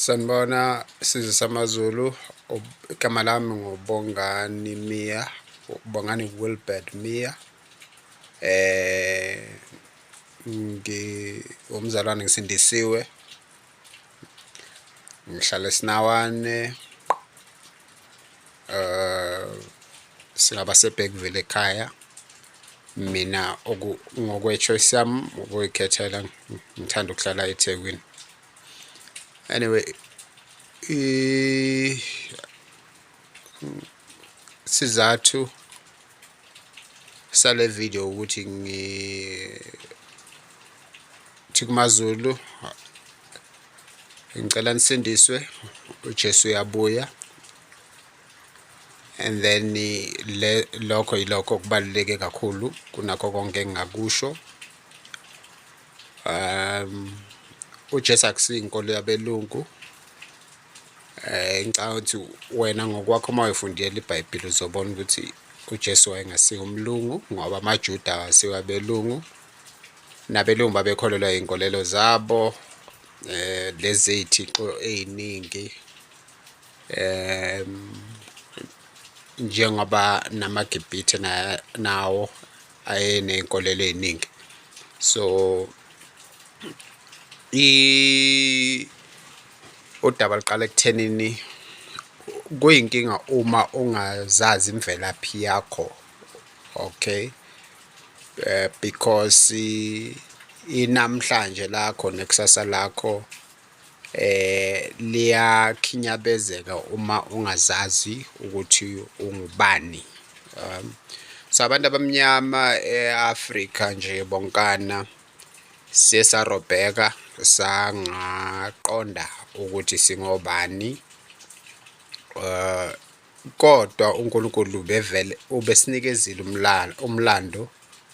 Sanibona sizwe samaZulu, igama lami nguBongani Miya, uBongani Wilbert Miya. Ngiwumzalwane ngisindisiwe, ngihlala eSinawane, singabase-Bergville ekhaya. Mina ngokwe-choice yami ukuy'khethela ngithanda ukuhlala eThekwini. Anyway, isizathu sale video ukuthi ngithi kumaZulu ngicela nisindiswe, uJesu uyabuya and then le lokho yilokho okubaluleke kakhulu kunakho konke engingakusho. UJesu akusiyo inkolo yabelungu. Ngicabanga ukuthi wena ngokwakho uma uyifundela iBhayibheli uzobona ukuthi uJesu wayengasiye umlungu ngoba amaJuda awasiwo abelungu, nabelungu babekholelwa iy'nkolelo zabo lezi ey'thixo ey'ningi njengoba namaGibhithe nawo ayeney'nkolelo ey'ningi. So udaba luqala ekuthenini kuyinkinga uma ungazazi imvelaphi yakho, okay, because inamhlanje lakho nekusasa lakho liyakhinyabezeka uma ungazazi ukuthi ungubani. So abantu abamnyama e-Afrika nje bonkana siye sarobheka sangaqonda ukuthi singobani, kodwa uNkulunkulu ubevele ubesinikezile umlando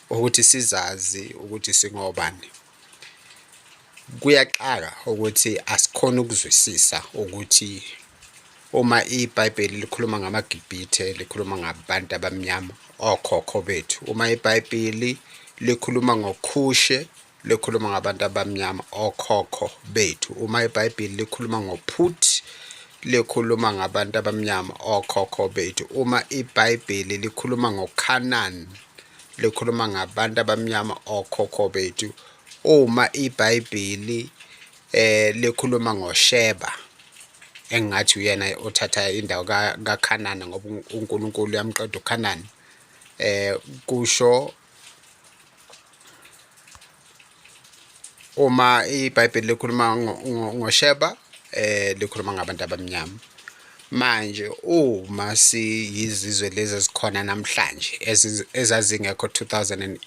ukuthi sizazi ukuthi singobani. Kuyaxaka ukuthi asikhoni ukuzwisisa ukuthi uma iBhayibheli likhuluma ngamaGibhithe likhuluma ngabantu abamnyama okhokho bethu, uma iBhayibheli likhuluma ngoKhushe likhuluma ngabantu abamnyama okhokho bethu, uma iBhayibheli likhuluma ngoPhut likhuluma ngabantu abamnyama okhokho bethu, uma iBhayibheli likhuluma ngoKhanani likhuluma ngabantu abamnyama okhokho bethu, uma iBhayibheli likhuluma ngoSheba engathi uyena othatha indawo kaKhanani ngoba uNkulunkulu uyamqeda uKhanani, kusho uma iBhayibheli likhuluma ngoSheba likhuluma ngabantu abamnyama. Manje uma siyizizwe lezi ezikhona namhlanje ezazingekho 2000 and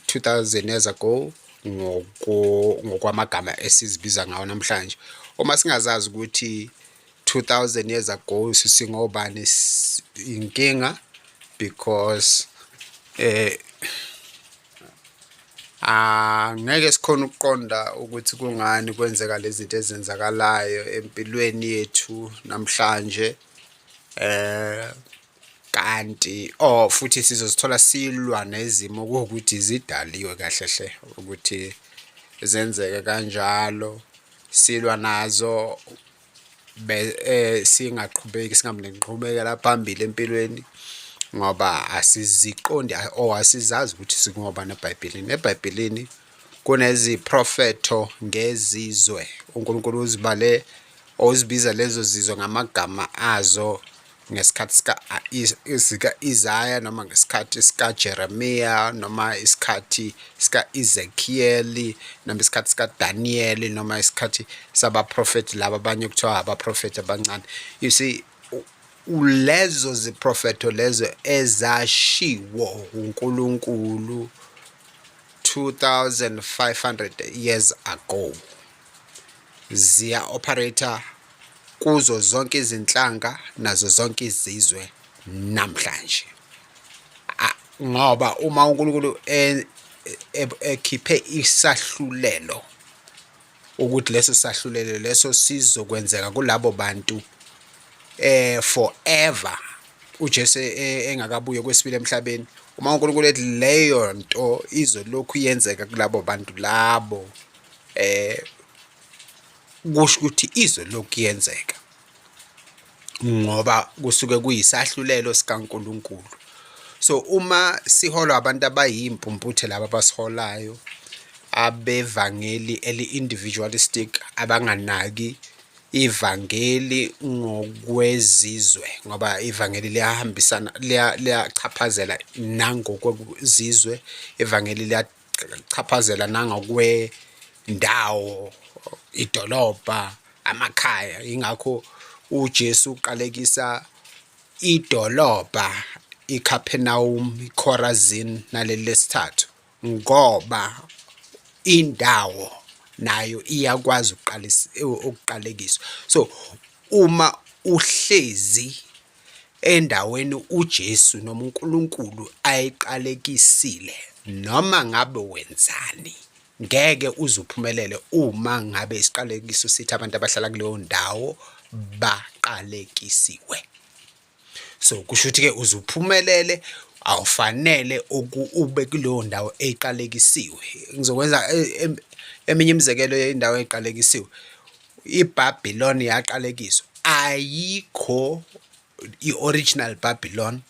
2000 years ago ngokwamagama esizibiza ngawo namhlanje, uma singazazi ukuthi 2000 years ago sisingobani, inkinga because angeke sikhone ukuqonda ukuthi kungani kwenzeka lezi zinto ezenzakalayo empilweni yethu namhlanje, kanti oh futhi sizozithola silwa nezimo okuwukuthi zidaliwe kahle hle ukuthi zenzeke kanjalo, silwa nazo singaqhubeki singabi nenqubekela phambili empilweni ngoba asiziqondi or asizazi ukuthi singobani eBhayibhelini. EBhayibhelini kuneziprofetho ngezizwe, uNkulunkulu uzibale or uzibiza lezo zizwe ngamagama azo ngesikhathi sika-Isaya noma ngesikhathi sikaJeremiya noma isikhathi sika-Ezekiyeli noma isikhathi sikaDaniyeli noma isikhathi sabaprofethi laba abanye kuthiwa abaprofethi abancane. You see, lezo ziprofetho lezo ezashiwo uNkulunkulu 2500 years ago ziya-operator kuzo zonke izinhlanga nazo zonke izizwe namhlanje, ngoba uma uNkulunkulu ekhiphe isahlulelo ukuthi leso sahlulelo leso sizokwenzeka kulabo bantu forever uJesu engakabuye kwesibili emhlabeni, uma uNkulunkulu ethi leyo nto izolokhu yenzeka kulabo bantu labo, Kusho ukuthi izolokhu yenzeka ngoba kusuke kuyisahlulelo sikaNkulunkulu. So uma siholwa abantu abayimpumputhe laba abasiholayo, abevangeli eli-individualistic, abanganaki ivangeli ngokwezizwe, ngoba ivangeli liyahambisana, liyachaphazela nangokwezizwe, ivangeli liyachaphazela nangokwendawo, idolobha, amakhaya. Yingakho uJesu uqalekisa idolobha iKapernaum, iKhorazin naleli lesithathu, ngoba indawo nayo iyakwazi ukuqalekiswa. So uma uhlezi endaweni uJesu noma uNkulunkulu ayiqalekisile, noma ngabe wenzani, ngeke uze uphumelele uma ngabe isiqalekiso sithi abantu abahlala kuleyo ndawo baqalekisiwe. So kusho ukuthi-ke uze uphumelele awufanele ube kuleyo ndawo eqalekisiwe. Ngizokwenza eminye imizekelo yendawo eqalekisiwe. IBhabhiloni yaqalekiswa, ayikho i-original Babylon.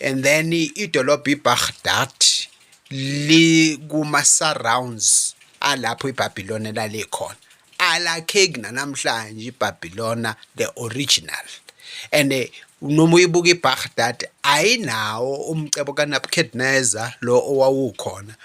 And then idolobha iBaghdad likuma-surrounds alapho iBhabhiloni elalikhona. Alakheki nanamhlanje iBhabhilona the original. And noma uyibuka iBaghdad ayinawo umcebo kaNebuchadnezzar lo owawukhona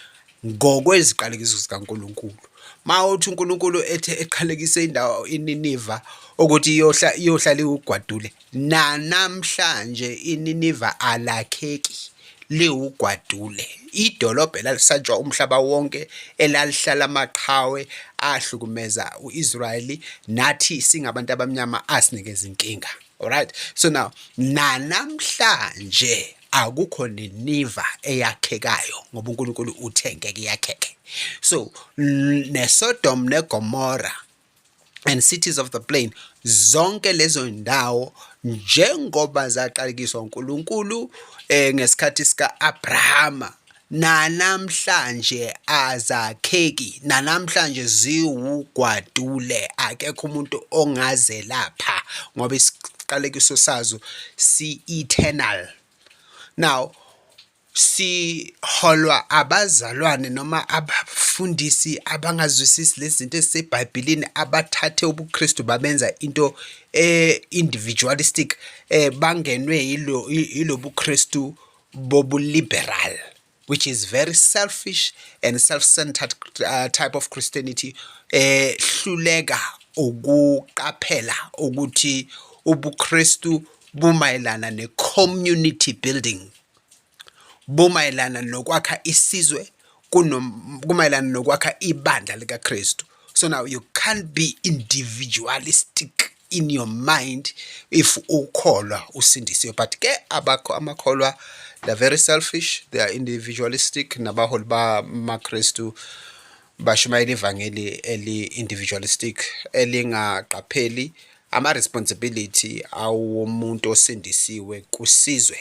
ngokweziqalekiso zikaNkulunkulu. Mawuthi uNkulunkulu ethe eqalekise indawo iNiniva ukuthi iyohlala iwugwadule, nanamhlanje iNiniva alakheki, liwugwadule. Idolobha elalisatshwa umhlaba wonke, elalihlala amaqhawe ahlukumeza u-Israyeli, nathi singabantu abamnyama asinikeza inkinga. Alright, so now nanamhlanje akukho Niniva eyakhekayo ngoba uNkulunkulu uthe ngeke iyakheke. So neSodom neGomora and cities of the plain, zonke lezo ndawo njengoba zaqalekiswa uNkulunkulu ngesikhathi sika-Abrahama, nanamhlanje azakheki, nanamhlanje ziwugwadule, akekho umuntu ongazelapha ngoba isiqalekiso sazo si-eternal. Now siholwa abazalwane noma abafundisi abangazwisisi lezi zinto eziseBhayibhelini, abathathe ubuKristu babenza into individualistic, bangenwe yilobuKristu bobu-liberal, which is very selfish and self-centered type of Christianity, hluleka ukuqaphela ukuthi ubuKristu bumayelana ne-community building, bumayelana nokwakha isizwe, kumayelana nokwakha ibandla likaKristu. So now you can't be individualistic in your mind if ukholwa usindisiwe. But ke abakho amakholwa, they're very selfish, they are individualistic, nabaholi bamaKristu bashumayela ivangeli eli-individualistic elingaqapheli ama-responsibility awomuntu osindisiwe kusizwe,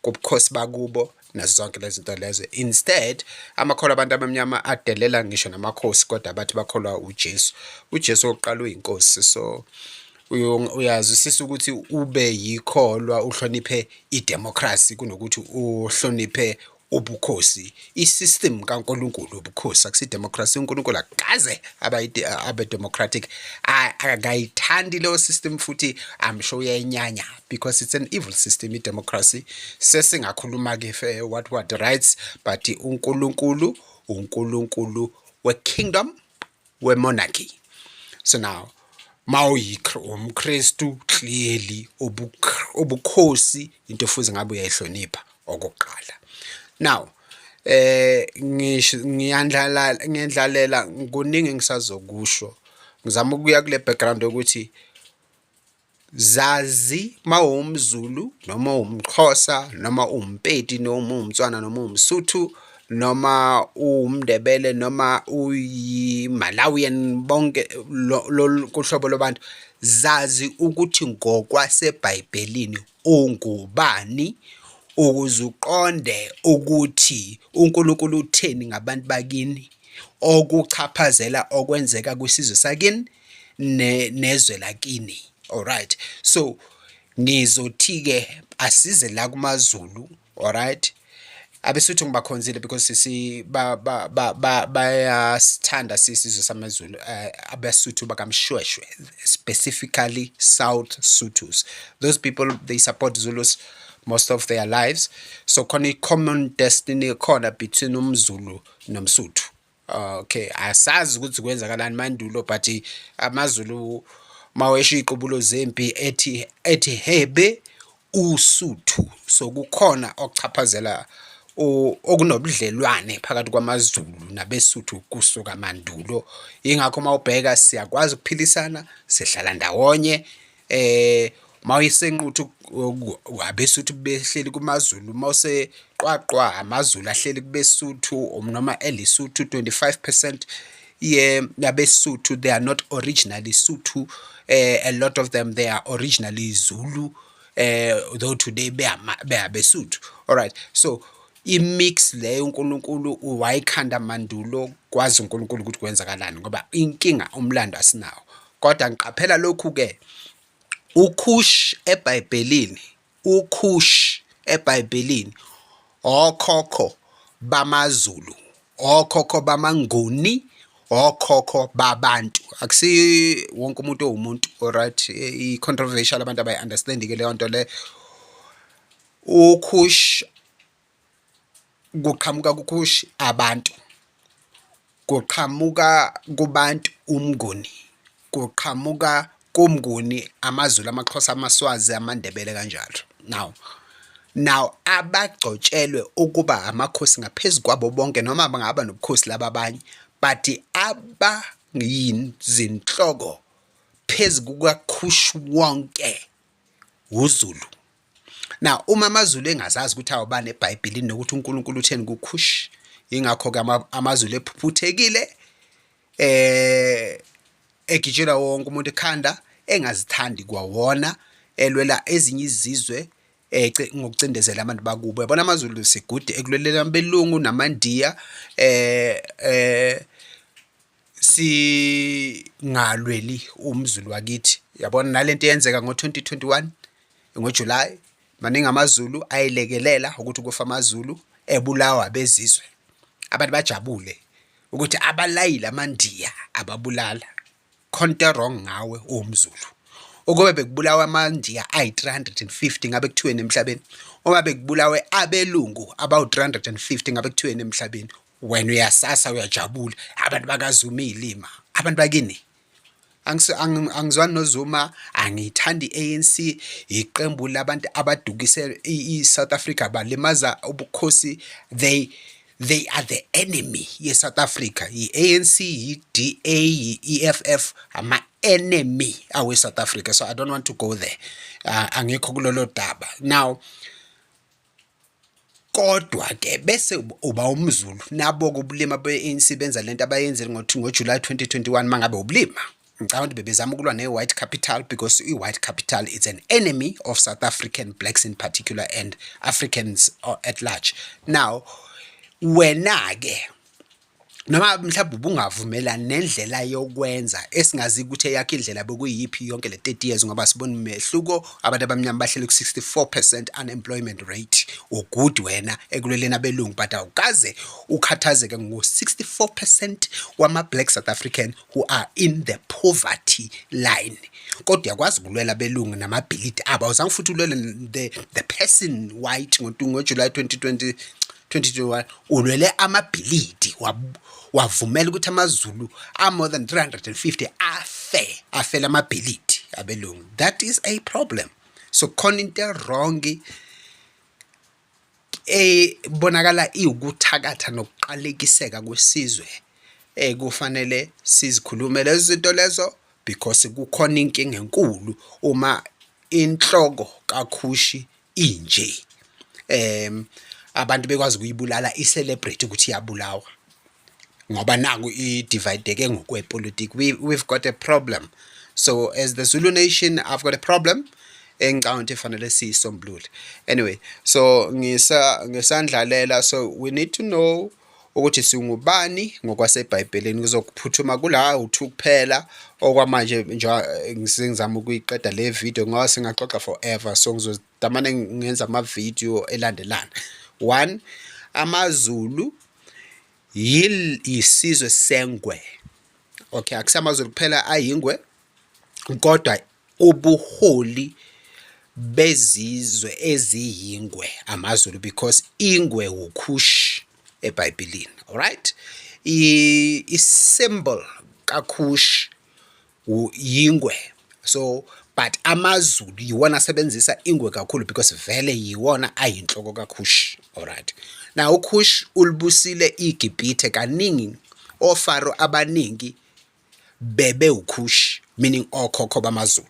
kubukhosi bakubo, nazo zonke lezi zinto lezo. Instead amakholwa abantu abamnyama adelela ngisho namakhosi, kodwa bathi bakholwa uJesu. UJesu wokuqala uyinkosi, so uyazwisisa ukuthi ube yikholwa uhloniphe idemocracy kunokuthi uhloniphe ubukhosi, i-system kaNkulunkulu ubukhosi, akusi-democracy. UNkulunkulu akaze abe democratic, akayithandi leyo system, futhi I'm sure uyayinyanya because it's an evil system, i-democracy. Sesingakhuluma-ke what rights, but uNkulunkulu uNkulunkulu we-kingdom, we-monarchy. So now mawuyumKristu, clearly ubukhosi into futhi ngabe uyayihlonipha okokuqala. Now ngisho ngiyandlala ngendlalela, kuningi engisazokusho, ngizama ukuya kule background yokuthi zazi mawumZulu noma uwumXhosa noma uwumPedi noma uwumTswana noma uwumSuthu noma uwumNdebele noma uyi-Malawian, bonke lolu kuhlobo lwabantu, zazi ukuthi ngokwaseBhayibhelini ungubani, ukuze uqonde ukuthi uNkulunkulu utheni ngabantu bakini, okuchaphazela okwenzeka kwisizwe sakini. Nezwe lakini. Alright, so ngizothi-ke asize la kumaZulu. Alright, abeSuthu ngibakhonzile because sisi bayasithanda sisizwe samaZulu. Abesuthu bakaMshweshwe, specifically South Sothos, those people, they support Zulus most of their lives, so khona i-common destiny khona between umZulu nomSuthu. Okay, asazi ukuthi kwenzakalani mandulo, but amaZulu mawesho iy'qubulo zempi ethi hebe uSuthu, so kukhona okuchaphazela okunobudlelwane phakathi kwamaZulu nabeSuthu kusuka mandulo. Yingakho mawubheka siyakwazi ukuphilisana, sihlala ndawonye. MawuseNquthu abeSuthu behleli kumaZulu, mawuseQwaqwa amaZulu ahleli kubeSuthu noma eLesotho. 25% yabeSuthu, they are not originally Sotho. A lot of them, they are originally Zulu, though today beyabeSuthu. Alright, so i-mix leyo uNkulunkulu wayikhanda mandulo, kwazi uNkulunkulu ukuthi kwenzakalani, ngoba inkinga umlando asinawo. Kodwa ngiqaphela lokhu-ke, uKush eBhayibhelini, uKush eBhayibhelini, okhokho bamaZulu, okhokho bamaNguni, okhokho babantu. Akusi wonke umuntu owumuntu. Alright, i-controversial, abantu abayi-understand-ke leyo nto le. UKush, kuqhamuka kuKush abantu, kuqhamuka kubantu umNguni, kuqhamuka kuMnguni amaZulu, amaXhosa, amaSwazi, amaNdebele kanjalo. Now abagcotshelwe ukuba amakhosi ngaphezu kwabo bonke, noma bangaba nobukhosi laba abanye, but abayizinhloko phezu kukaKhush wonke uZulu. Now uma amaZulu engazazi ukuthi awubani eBhayibhelini nokuthi uNkulunkulu utheni kuKhush, ingakho-ke amaZulu ephuphuthekile, egitshelwa wonke umuntu ekhanda, engazithandi kwawona, elwela ezinye izizwe ngokucindezela abantu bakubo. Yabona, amaZulu sigude ekulweleni abelungu namaNdiya, singalweli umZulu wakithi. Yabona nalento eyenzeka ngo-2021 ngoJuly, maningi amaZulu ayilekelela ukuthi kufa amaZulu ebulawa abezizwe. Abantu bajabule ukuthi abalayile amaNdiya ababulala. Khona into wrong ngawe uwumZulu. Ukube bekubulawa amaNdiya ayi-350, ngabe kuthiweni emhlabeni? Uma bekubulawe abelungu abawu-350, ngabe kuthiweni emhlabeni? Wena uyasasa, uyajabula, abantu bakaZuma iy'lima, abantu bakini. Angizwani noZuma, angiyithandi i-ANC, iqembu labantu abadukise i-South Africa, balimaza ubukhosi. They are the enemy ye-South Africa. I-ANC, i-DA, i-EFF, ama-enemy awe-South Africa. So I don't want to go there. Angikho kulolo daba. Now kodwa ke bese uba umZulu, nabo ubulima be-ANC benza lento abayenzile ngoJuly 2021. Mangabe ubulima, ngicabanga ukuthi bebezama ukulwa ne-white capital, because i-white capital is an enemy of South African blacks in particular and Africans at large. Now wena-ke, noma mhlawumbe ubungavumelani nendlela yokwenza, esingazi ukuthi eyakho indlela bekuyiphi yonke le 30 years, ngoba sibona umehluko, abantu abamnyama bahleli ku-64% unemployment rate. U-good wena ekulweleni abelungu, but awukaze ukhathazeke ngo-64% wama-black South African who are in the poverty line, kodwa uyakwazi ukulwela abelungu namabhilidi abo. Awuzange futhi ulwele the person white ngoJuly 2020 2021. Ulwele amabhilidi, wavumela ukuthi amaZulu a-more than 350 afe, afele amabhilidi abelungu. That is a problem. So khona into wrong ebonakala iwukuthakatha nokuqalekiseka kwesizwe, ekufanele sizikhulume lezo zinto lezo, because kukhona inkinga enkulu uma inhloko kaKhushi inje, abantu bekwazi ukuyibulala, i-celebrate ukuthi iyabulawa, ngoba naku i-divideke ngokwepolitiki. We've got a problem. So as the Zulu nation, I've got a problem engicabanga ukuthi fanele siyisombulule. Anyway, so ngisandlalela, so we need to know Ukuthi singubani ngokwaseBhayibhelini. Ngizokuphuthuma kula u-two kuphela okwamanje nje, sengizama ukuyiqeda le video ngoba singaxoxa forever, so ngizodamane ngenza ama-video elandelana. One, amaZulu yisizwe sengwe. Okay, akusamaZulu kuphela ayingwe, kodwa ubuholi bezizwe eziyingwe amaZulu, because ingwe uKhush eBhayibhelini. Alright, i-symbol kaKhush yingwe. So but amaZulu yiwona asebenzisa ingwe kakhulu because vele yiwona ayinhloko kaKhush. Alright, now uKhush ulibusile iGibhithe kaningi. Ofaro abaningi bebe uKhush, meaning okhokho bamaZulu.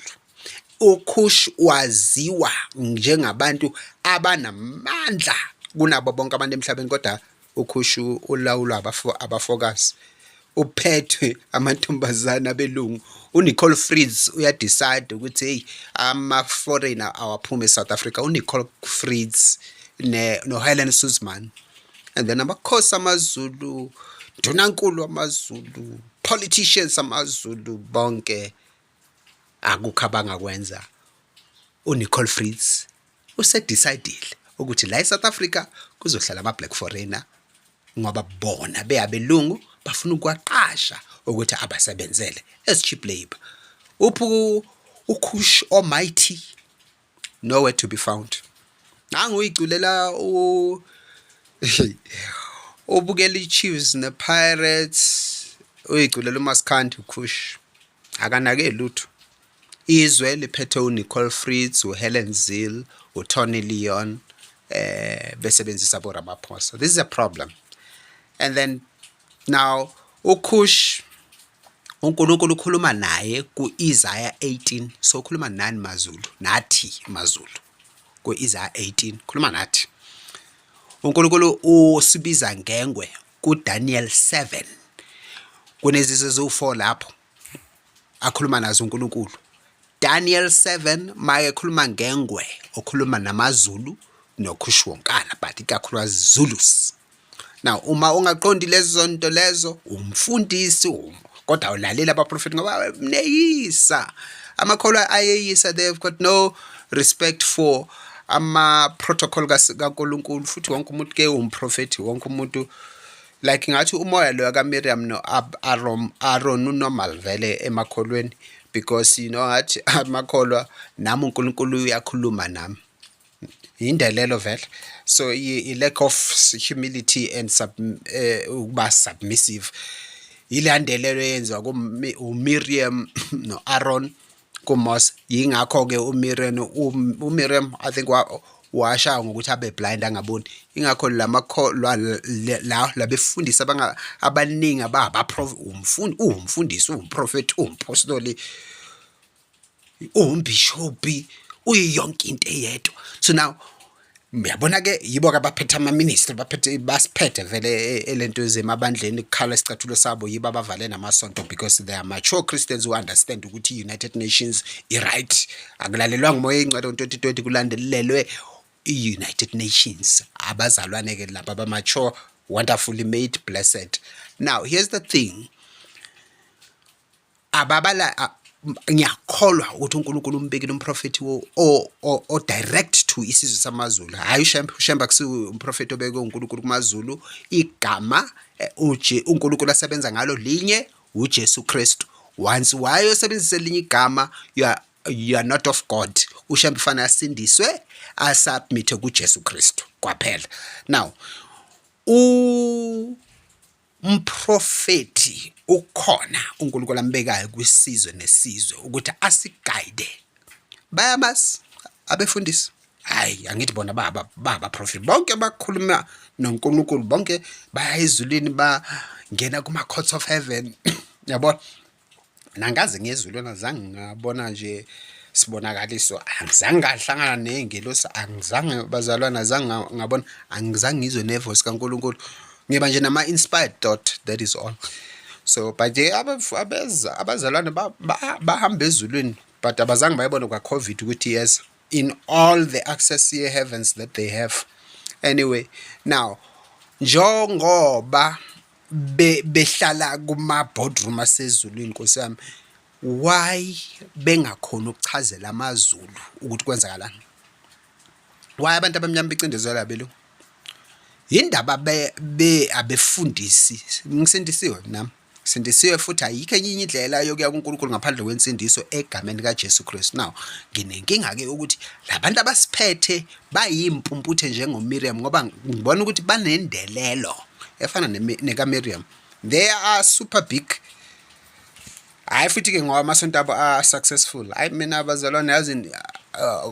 UKhush waziwa njengabantu abanamandla kunabo bonke abantu emhlabeni, kodwa uKhush ulawulwa abafokazi, uphethwe amantombazane abelungu. UNicole Fritz uyadecide ukuthi, hey, ama-foreigner awaphume e-South Africa. UNicole Fritz no-Helen Suzman and then amakhosi amaZulu, ndunankulu amaZulu, politicians amaZulu, bonke akukho abangakwenza. UNicole Fritz usedecidile ukuthi la eSouth Africa kuzohlala ama-black foreigner, ngoba bona beyabelungu bafuna ukuwaqasha ukuthi abasebenzele as cheap labor. Uphi uKhush Almighty? Nowhere to be found. Nangu uyiculela, u ubukela i-Chiefs ne-Pirates, uyiculela uMaskandi. uKhush akanake lutho. Izwe liphethe uNicole Fritz, uHelen Zille, uTony Leon, besebenzisa boRamaphosa. This is a problem. And then now uKhush, uNkulunkulu ukhuluma naye ku-Isaiah 18. So ukhuluma nani maZulu, nathi maZulu. Ku-Isaiah 18 khuluma nathi uNkulunkulu, usibiza ngengwe. KuDaniel 7 kunezizwe eziwu-4 lapho akhuluma nazo uNkulunkulu. Daniel 7, maye ekhuluma ngengwe, okhuluma namaZulu noKhush wonkana, but ikakhulukazi Zulus. Now uma ungaqondi lezo nto lezo, umfundisi kodwa awulalela abaprofeti ngoba neyisa amakholwa ayeyisa. They've got no respect for ama-protocol kaNkulunkulu, futhi wonke umuntu ke umprofethi, wonke umuntu like ngathi umoya lo kaMiriam no Aaron unormal vele emakholweni, because you know ngathi amakholwa nami uNkulunkulu uyakhuluma nami, indelelo vele. So i-lack of humility and ukuba submissive, ile ndelelo eyenziwa uMiriam no-Aaron kuMose. Yingakho-ke uMiriam I think washaya ngokuthi abe blind, angaboni. Ingakho lamakholwa la labefundisi abaningi umfundi, uwumfundisi, uwumprofethi, uwumpostoli, uwumbhishobhi, uyiyonke into eyedwa. So now uyabona-ke, yibo-ke abaphethe ama-ministry, baphethe, basiphethe vele elento zemabandleni, kukhala isicathulo sabo. Yibo abavale namasonto because they are mature Christians who understand ukuthi i-United Nations i-right. Akulalelwanga uMoya Oyingcwele ngo-2020, kulandelelwe i-United Nations. Abazalwane-ke laba aba-mature, wonderfully made, blessed. Now here's the thing, ababala ngiyakholwa ukuthi uNkulunkulu umbekile umprofethi o direct to isizwe samaZulu, hayi uShembe. UShembe akusiwo umprofethi obekwe uNkulunkulu kumaZulu. Igama uje uNkulunkulu asebenza ngalo linye, uJesu Kristu. Once wayosebenzisa elinye igama, you are not of God. UShembe fanele asindiswe, asubmit kuJesu Kristu kwaphela. Now umprofethi ukhona uNkulunkulu ambekayo kwisizwe nesizwe ukuthi asiguide. Bayamazi abefundisi? Hayi, angithi bona baba prophet, bonke bakhuluma noNkulunkulu, bonke baya ezulwini, bangena kuma courts of heaven, yabona. Nangaze ngezulwini azange ngabona nje sibonakaliso, angizange ngahlangana ney'ngelosi, angizange bazalwane, azange ngabona, angizange ngizwe nevoice kaNkulunkulu. Ngiba nje nama-inspired thought, that is all. So but nje abazalwane bahamba ezulwini, but abazange bayibone kwa-COVID ukuthi iyeza, in all the access ye-heavens that they have. Anyway, now Njengoba behlala kuma-boardroom asezulwini, Nkosi yami, why bengakhoni ukuchazela amaZulu ukuthi kwenzakalani? Why abantu abamnyama becindezelwa abelungu? Yindaba abefundisi, ngisindisiwe nami, ngisindisiwe futhi ayikho enye indlela yokuya kuNkulunkulu ngaphandle kwensindiso egameni likaJesu Kristu. Now, nginenkinga-ke ukuthi labantu abasiphethe bayimpumputhe njengoMiriam, ngoba ngibona ukuthi banendelelo efana nekaMiriam. They are super big. Hhayi futhi-ke ngoba amasonto abo a-successful. Hhayi mina bazalwane, yazi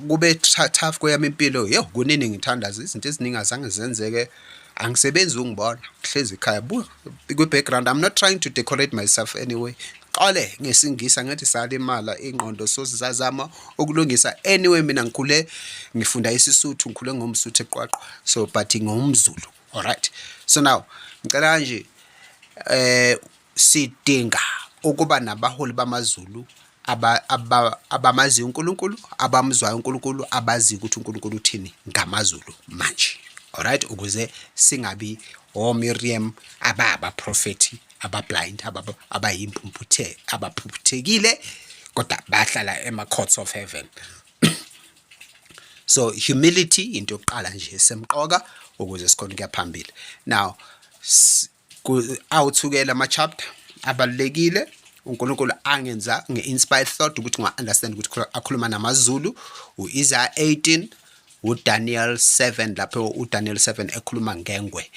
kube tough kweyami impilo. Yo, kunini ngithandaza, izinto eziningi azange zenzeke. Angisebenzi ungibona, ngihlezi ekhaya buka kwi-background. I'm not trying to decorate myself anyway. Xole ngesiNgisi, angithi salimala ingqondo, so sisazama ukulungisa. Anyway, mina ngikhule ngifunda isiSuthu, ngikhule ngomSuthu eQwaqwa. So but ngumZulu. Alright. So now ngicela kanje, sidinga ukuba nabaholi bamaZulu abamaziyo uNkulunkulu, abamzwayo uNkulunkulu, abaziyo ukuthi uNkulunkulu uthini ngamaZulu manje. Alright, ukuze singabi oMiriam abaprofethi aba-blind, abayimpumputhe, abaphuphuthekile, kodwa bahlala ema-courts of heaven. So humility into yokuqala nje esemqoka ukuze sikhone ukuya phambili. Now awuthukela ama-chapter abalulekile uNkulunkulu angenza nge-inspired thought ukuthi ngi-understand ukuthi akhuluma namaZulu, u-Isaiah 18, uDaniel 7, lapho uDaniel 7 ekhuluma ngengwe.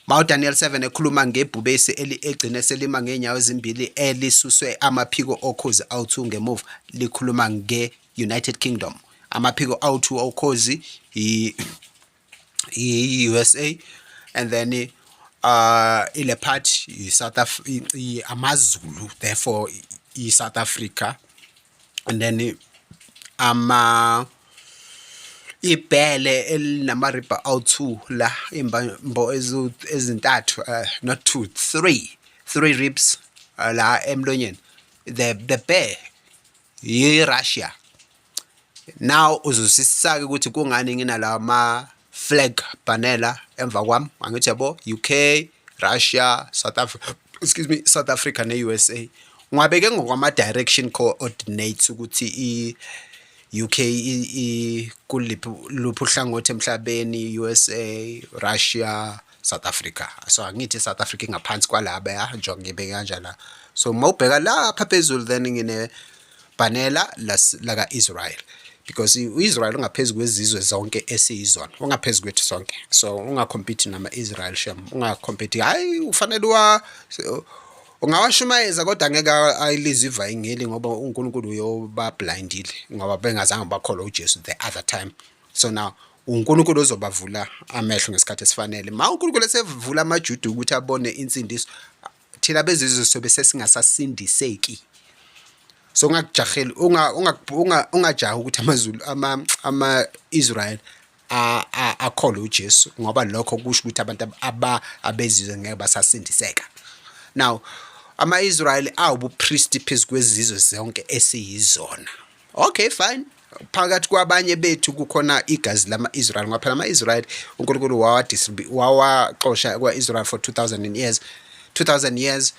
Ma uDaniel 7 ekhuluma ngebhubesi egcine selima ngeenyawo ezimbili, elisuswe amaphiko okhozi awu-2 ngemuva, likhuluma nge-United Kingdom. Amaphiko awu-2 okhozi i-USA, and then ile part i-South amaZulu, therefore i-South Africa, and then ama ibhele elinamaribha awu-2 la, imbambo ezintathu, not two, three, three ribs la emlonyeni, the bear, yi-Russia. Now uzosisaka ukuthi kungani nginalama flag banner emva kwami, angithi yabo, UK, Russia, South Africa, excuse me, South Africa ne-USA. Ngiwabeke ngokwama direction coordinates ukuthi i-UK kuliphi, luphi uhlangothi emhlabeni, USA, Russia, South Africa. So angithi South Africa ingaphansi kwalaba, njengoba ngibeke kanjalo. So mawubheka lapha phezulu, then ngine banner laka Israel, because uIsrael ungaphezu kwezizwe zonke esiyizona, ungaphezu kwethu sonke. So ungacompete nama-Israel, shem, ungacompete. Hayi, ufanele wa ungawashumayeza, kodwa angeke ayilizwe ivangeli ngoba uNkulunkulu uyoba blindile, ngoba bengazange bakholwa uJesu the other time. So now uNkulunkulu uzobavula amehlo ngesikhathi esifanele. Ma uNkulunkulu esevula amaJuda ukuthi abone insindiso, thina bezizwe sobe sesingasasindiseki. So ungakujaheli, ungajahi ukuthi amaZulu, ama-Israel akholwe uJesu, ngoba lokho kusho ukuthi abantu abezizwe ngeke basasindiseka. Now ama-Israel awubupristi phezu kwezizwe zonke esiyizona. Okay, fine, phakathi kwabanye bethu kukhona igazi lama-Israel, ngoba phela ama-Israel uNkulunkulu wawaxosha kwa-Israel for 2000 years, 2000 years,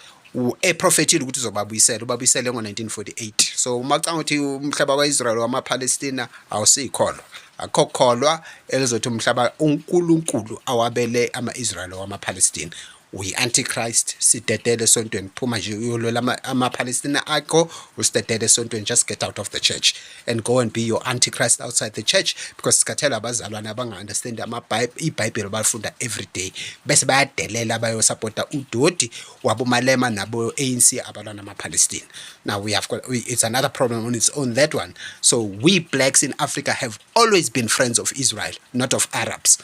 eprofethile ukuthi uzobabuyisela, ubabuyisele ngo-1948. So uma ucabanga ukuthi umhlaba kwa-Israel wama-Palestina, awusikholwa, akukho kholwa elizothi umhlaba uNkulunkulu awabele ama-Israel wama-Palestina. Uyi-antichrist, sidedele esontweni, phuma nje uyolwela amaPalestina akho, usidedele esontweni. Just get out of the church and go and be your antichrist outside the church, because sikhathele abazalwane abanga-understand iBhayibheli balifunda every day, bese bayadelela bayosapota udodi waboMalema nabo-ANC abalwa nama-Palestina. Now we have got, it's another problem on its own, that one. So we blacks in Africa have always been friends of Israel, not of Arabs.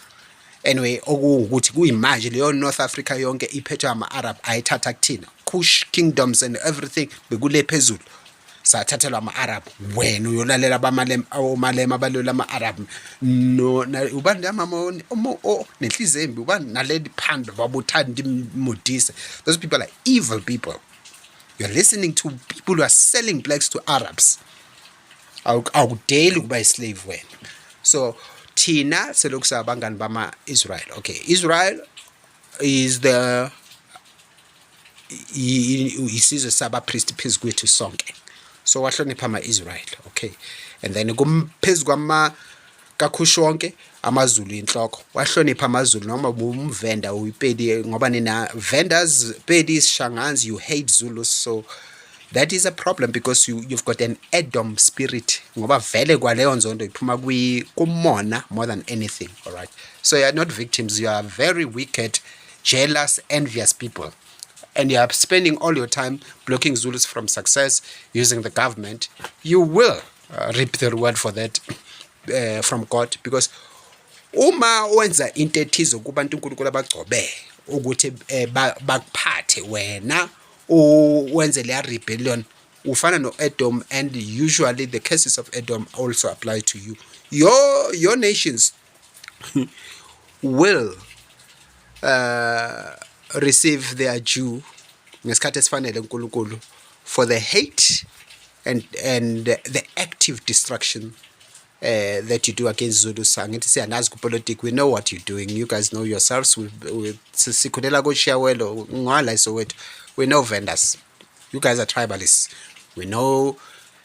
Anyway, okuwukuthi kuyimanje leyo North Africa yonke iphethwe ama-Arab, ayithatha kuthina. Kush kingdoms and everything bekule phezulu, sathathelwa ama-Arab. Wena uyolalela abaMalema, oMalema abalwela ama-Arab. No, ubani mama nenhliziyo embi, ubani naleli phando babuthanda Modise. Those people are evil people. You're listening to people who are selling blacks to Arabs. Awudeli ukuba islave wena. So thina selokhu sabangani bama-Israel. Okay, Israel is the isizwe sabapristi phezu kwethu sonke. So wahlonipha ama-Israel, okay, and then phezu kwama kaKhushi wonke amaZulu inhloko, wahlonipha amaZulu noma umVenda, uyiPedi, ngoba nina Vendas, Pedis, Shangans, you hate Zulus. So that is a problem because you've got an Edom spirit, ngoba vele kwaleyo nzondo iphuma kumona more than anything. All right, so you are not victims. You are very wicked, jealous, envious people, and you are spending all your time blocking Zulus from success using the government. You will reap the reward for that from God, because uma wenza into ethize kubantu uNkulunkulu abagcobe ukuthi bakuphathe, wena wenze leya rebellion, ufana no-Edom, and usually the cases of Edom also apply to you. Your nations will receive their due ngesikhathi esifanele uNkulunkulu for the hate and the active destruction that you do against Zulus. Angithi siyanazi kupolitiki, we know what you're doing. You guys know yourselves. We sikhulela koChiawelo ngala eSoweto. We know Vendas. You guys are tribalists. We know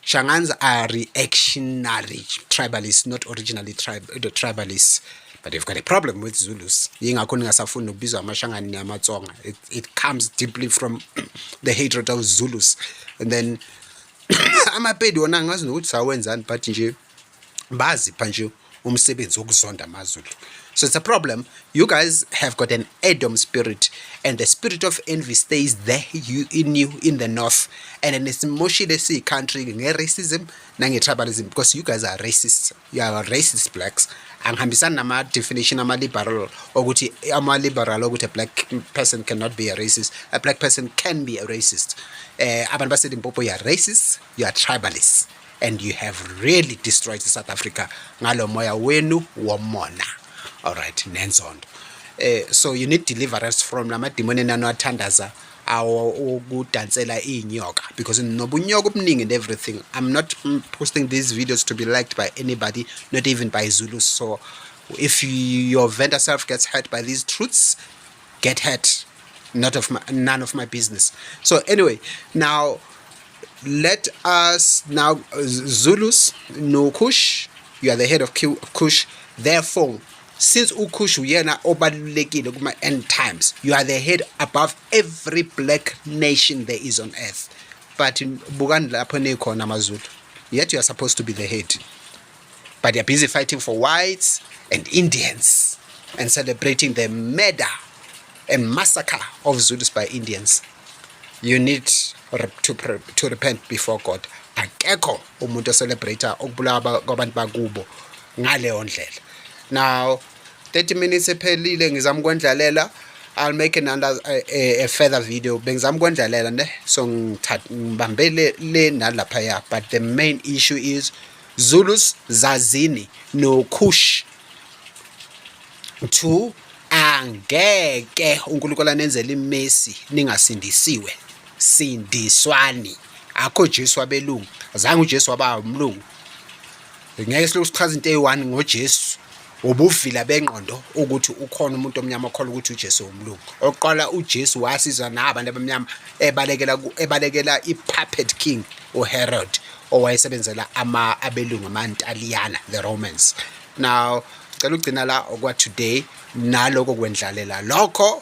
Shangans are reactionary tribalists, not originally the tribalists. But they've got a problem with Zulus. Yingakho ningasafuni nokubizwa amaShangani namaTsonga. It comes deeply from the hatred of Zulus. And then amaPedi wona angazi nokuthi sawenzani, but nje bazipha nje umsebenzi wokuzonda amaZulu. So it's a problem. You guys have got an Edom spirit, and the spirit of envy stays there you in you in the north, and then simoshile siyi-country nge-racism nange-tribalism, because you guys are racists. You are racist blacks. Angihambisani nama-definition ama-liberal ukuthi ama-liberal ukuthi a black person cannot be a racist. A black person can be a racist. Abantu baseLimpopo, you are racist, you are tribalists, and you have really destroyed South Africa ngalo moya wenu womona, all right, nenzondo. So you need deliverance from lamadimoni enaniwathandaza awo ukudansela iy'nyoka, because nobunyoka obuningi and everything. I'm not posting these videos to be liked by anybody, not even by Zulus. So if your Venda self gets hurt by these truths, get hurt. Not of my none of my business. So anyway, now let us now, Zulus no Kush, you are the head of Kush. Therefore, since uKush uyena obalulekile kuma end times, you are the head above every black nation there is on earth. But bukani lapho nikhona amaZulu, yet you are supposed to be the head, but you're busy fighting for whites and Indians and celebrating the murder and massacre of Zulus by Indians. You need to repent before God. Akekho umuntu ocelebrate ukubulawa kwabantu bakubo ngaleyo ndlela. Now 30 minutes ephelile, ngizama ukwendlalela. I'll make another a further video. Bengizama ukwendlalela ne, so ngithatha ngibambele le nalaphaya, but the main issue is Zulus zazini no Kush two, angeke uNkulunkulu anenzele imercy ningasindisiwe. Sindiswani. Akho Jesu wabelungu, azange uJesu waba umlungu. Ngeke siloku sichaza into eyi-one ngoJesu, ubuvila bengqondo ukuthi ukhona umuntu omnyama okholwa ukuthi uJesu umlungu. Oqala uJesu wasizwa nabantu abamnyama ebalekela i-puppet king uHerod owayesebenzela ama abelungu, ama-Ntaliyana, the Romans. Now cela ugcina la okwa today naloko kwendlalela lokho.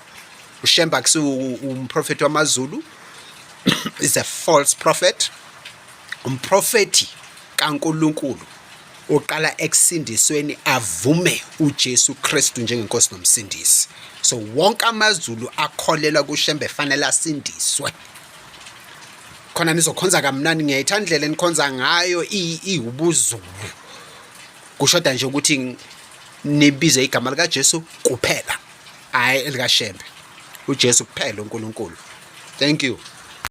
uShembe akusiwo umprofeti wamaZulu, is a false prophet. Umprofeti kaNkulunkulu uqala ekusindisweni, avume uJesu Kristu njengenkosi nomsindisi. So wonke amaZulu akholelwa kuShembe fanele asindiswe khona nizokhonza kamnandi. Ngiyayithanda indlela enikhonza ngayo, iwubuzulu. Kushoda nje ukuthi nibize igama likaJesu kuphela, hhayi elikaShembe, uJesu kuphela uNkulunkulu. Thank you.